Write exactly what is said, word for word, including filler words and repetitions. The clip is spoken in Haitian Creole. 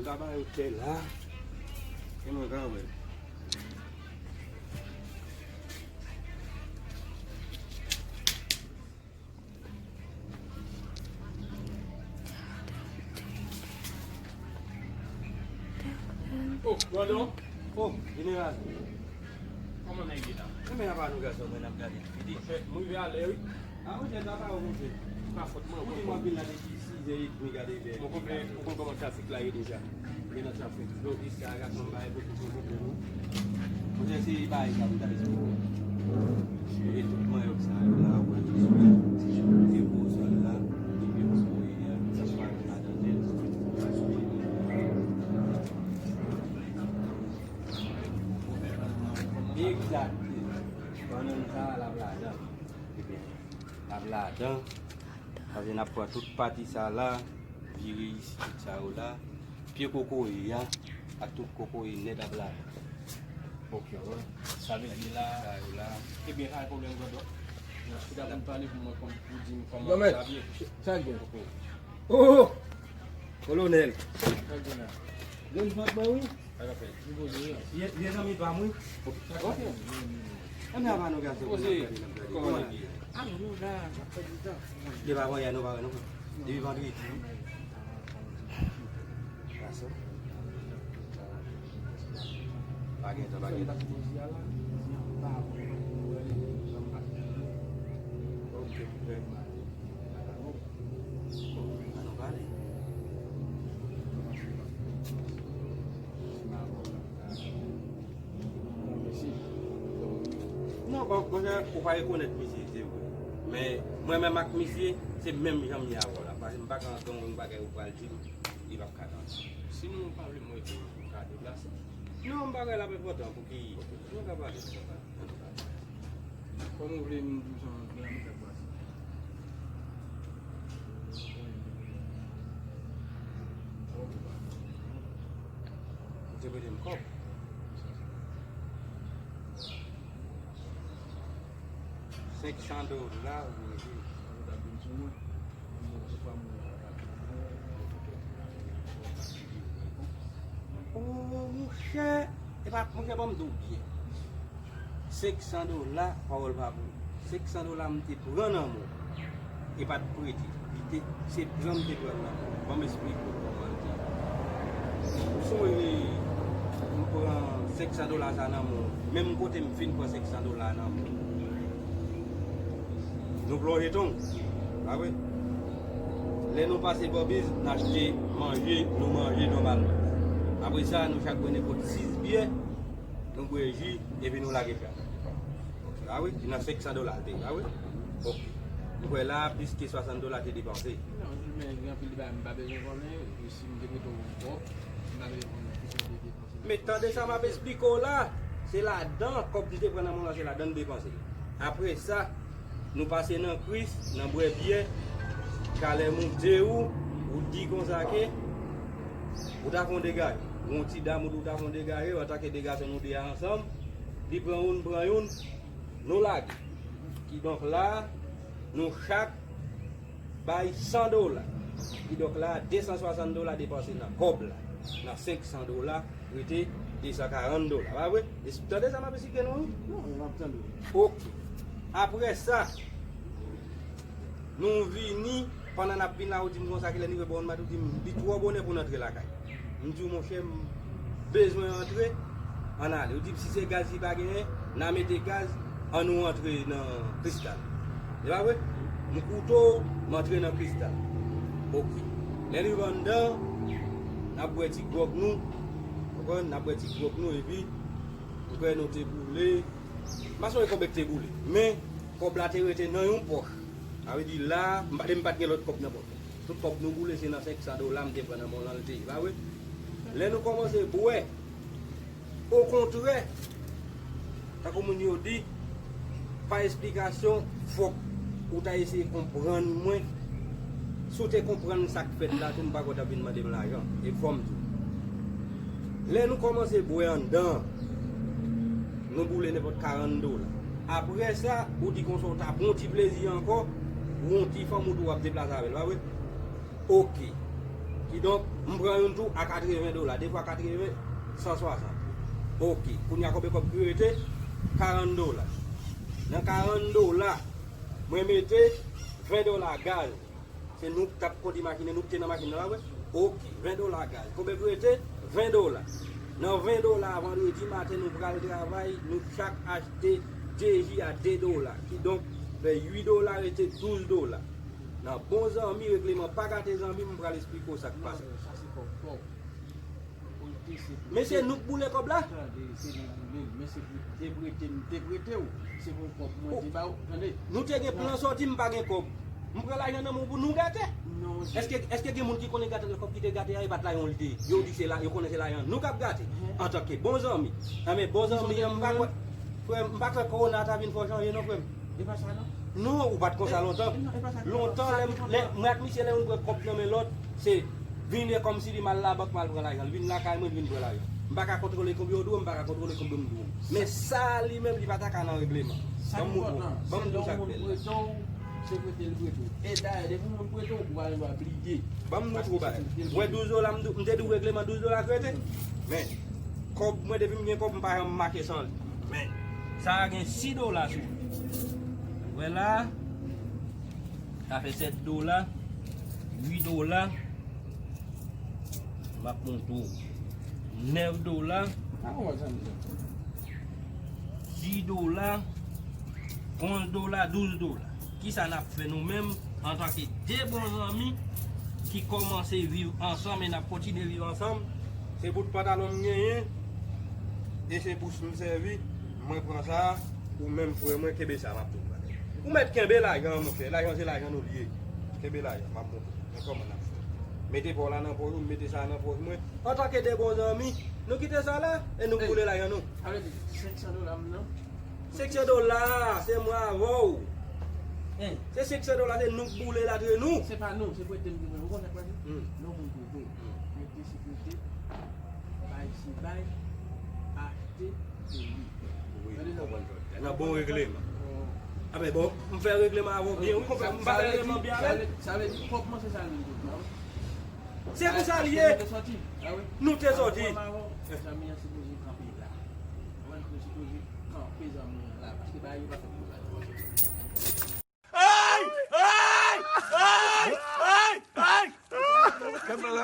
Travay ou te la. E mwen ka wè. Oh, pardon. Oh, jeneral. Kòman nèg ye la? Mwen menm apa nou gason, mwen ap gade. Monchè, m rive alè, wi. A, monchè, sa pa ou, monchè. Pa fòt mwen, ou di mwen vin la depi sizè edmi, gade vè. Ou konn, ou konn kòman trafik la ye deja. Gen nan trafik. Donk, isit a, gason, m bay bokou pwoblèm, non. Monchè, se bagay sa m ta esplike w. Monchè, tout manyòk sa yo la, ou wè, yo sou ti jou, te gwo zòn la, epi yo sou, e, sa pa ladan tèt. Egzakte. Bannann sa a, l ap ladan. Ebyen, l ap ladan. Sa vle n ap pran tout pati sa la, vire isi, tout sa yo la. Pye kokoye a, ak tout kokoye nèt ap ladan. Ok, wè. Sa vle di la. Sa yo la. Ebyen, pa gen pwoblèm, grandòt. Mèsi dapou pale pou mwen, konn, pou di m kòman sa ye. Sa gen. Oh! Kolonèl. Sa gen la. Gen vant mwen, wi. Vye, vye zanmi pa m, wi. Ok. Ann nan pa nou gason. Poze. Kòman nou ye? A, nou la, n ap pèdi tan. Depi avan yè, nou pa wè, nou. Depi vandredi, wi. Gason. Pa gen tan, pa gen tan. Ok, frè. Ann pale. Non, bon, monchè, ou pa rekonèt misye, se vre. Men, mwen menm ak misye, se menm jan m ye avè w la. Paske m pa ka antann yon bagay ou pral di m, li p ap ka tande. Si nou pa vle mwen di ou ka deplase. Non, m pa kwè l ap enpòtan pou ki, nou ka pale, nou ka pale. Kòman w vle m di w sa, m vle m fè pase? Ou te prete m kòb. Senk san dola, wi. Oh, monchè, e pa, monchè, ban m di w byen. Senk san dola, pawòl pa pou ou. Senk san dola m te pran nan men w. E pa t prete. Li te, se pran m te pran nan men w. Ban m esplike w kòman l te ye. Ou sonje, m pran senk san dola sa nan men w. Menm kote m fin pran senk san dola nan men w. Nou plonje tong, pa vre? Lè nou pase Bòbiz, n achte manje, nou manje nòmalman. Apre sa, nou chak pran nenpòt sis byè, nou bwè ji, epi nou lage kay. Pa vre? Nan senk san dola l te ye, pa vre? Ok. M kwè la, plis ke swasant dola te depanse. Non, men gen anpil bagay m pa bezwen konnen, e si m te prete w kòb, m pa bezwen konnen kisa w te depanse. Men tande sa m ap esplike w la, se ladan kòb m te pran nan men w lan, se ladan m depanse. Apre sa, nou pase nan Kris, nan bwè byè, Kalè monte ou, ou di konsa ke ou ta fè yon degaje. Ou yon ti dam ou di ou ta fè yon degaje, antanke de gason nou de a ansanm, li pran youn, m pran youn, nou lage. Kidonk la, nou chak bay san dola. Kidonk la, de san swasant dola depanse nan kòb la. Nan senk san dola, rete de san karant dola. Pa vre? Tande sa m ap esplike nou, wi? Non, m ap tande w. Ok. Apre sa, nou vini, pandan n ap vin la, ou di m konsa, kilè n rive bò, m di m, li twò bonè pou n antre lakay. M di w, monchè, m bezwen antre, ann ale. Ou di m, si se gaz li pa genyen, n a mete gaz, ann nou antre nan Kristal. Se pa vre? M koute w, m antre nan Kristal. Ok. Lè n rive anndan, n ap bwè ti gwòg nou. Konprann? N ap bwè ti gwòg nou, epi, m kwè nou te boule. M pa sonje konbyen k te boule. Men, kòb la te rete nan yon pòch. Sa vle di la, m pa, m pa t gen lòt kòb nan pòch. Tout kòb nou boule, se nan senk san dola m te pran nan men w lan l te ye, pa vre? Lè nou kòmanse bwè, okontrè, tankou moun yo di, pa esplikasyon, fòk ou ta eseye konprann mwen. Si w te konprann sa k fèt la, tou m pa kwè w t ap vin mande m lajan. E fò m di w. Lè nou kòmanse bwè anndan, nou boule nenpòt karant dola. Apre sa, ou di konsa w ta pran yon ti plezi ankò, ou yon ti fanm ou tou w ap deplase avè l, pa vre? Ok. Kidonk, m pran youn tou a katreven dola, de fwa katreven, san swasant. Oke, kounye a konbyen kòb ki rete? Karant dola. Nan karant dola, mwen mete ven dola gaz. Se nou k t ap kondi machin nan, nou k te nan machin nan la, vre? Oke, ven dola gaz. Konbyen ki rete? Ven dola. Nan ven dola, vandredi maten, nou pral travay, nou chak achte de ji a de dola. Kidonk, fè uit dola rete douz dola. Nan bon zanmi, regleman pa gate zanmi, m pral esplike w sa k pase. Mesye, nou k boule kòb la? Tande, se nou boule l, men se pou te prete m te prete w. Se pou kòb mwen te ba w, tande. Nou te gen plan sòti, m pa gen kòb. M pran lajan nan men w pou nou gate. Èske, èske gen moun ki konnen gate kòb ki te gate a, e pa t lajan w li te ye? Yo di se la, yo konnen se lajan nou k ap gate. Antanke bon zanmi. Enben, bon zanmi an, m pa kwè, frè m, m pa kwè kowona ta vin fè w chanje non, frè m. E pa sa non. Non, ou pa t konsa lontan. Lontan, lè, lè mwen ak misye, lè youn pran kòb nan men lòt, se vin e kòmsi li m al labank, m al pran lajan. Li vin lakay mwen, li vin pran lajan. M pa ka kontwole konbyen w dwe, m pa ka kontwole konbyen m dwe. Men sa li menm, li pa ta ka nan regleman. Ban m montre w. Ban m di w sa k bèl la. Se prete l prete w. E dayè, depi moun prete w, ou pa gen dwa bliye. Ban m montre w bagay. Ou wè douz dola, m te di w regleman douz dola k rete. Men, kòb, mwen depi m gen kòb, m pa janm make san li. Men, sa a gen sis dola sou li. Ou wè la, sa fè sèt dola, uit dola. M ap montre w. Nèf dola, dis dola, onz dola, douz dola. Kisa n ap fè nou menm antanke de bon zanmi ki kòmanse viv ansanm e n ap kontinye viv ansanm? Se bout pantalon m genyen e se bous m sèvi. Mwen pran sa, ou menm frè mwen, kenbe sa, m ap di w bagay. Ou mèt kenbe lajan an, monchè. Lajan se lajan nou l ye. Kenbe lajan, m ap montre w. Men kòman n ap fè? Mete pa w la nan pòch ou, m mete sa a nan pòch mwen. Antanke de bon zanmi, nou kite sa la e nou boule lajan nou. Sa vle di, senk san dola m nan? Senk san dola, se mwen avè w. Se senk san dola, se nou k boule l antre nou. Se pa nou, se prete m ki prete. Ou konn sa k pase? Lè yon moun prete, prete se prete, bay se bay, achte se li. Wi, m konprann sa w di a. Nan bon regleman. Anben bon, m fè regleman avè w byen, wi, konpè, m pa fè regleman byen avè l. Sa vle di, kòb mwen se sa l vin tout la, wi. Se konsa l ye. Nou te sòti. Nou te sòti. Zanmi an sipoze kanpe la. Ou konprann? Nou sipoze kanpe zanmi an la, paske bagay yo pa fèt konsa. Ay! Ay! Ay! Ay! Ay!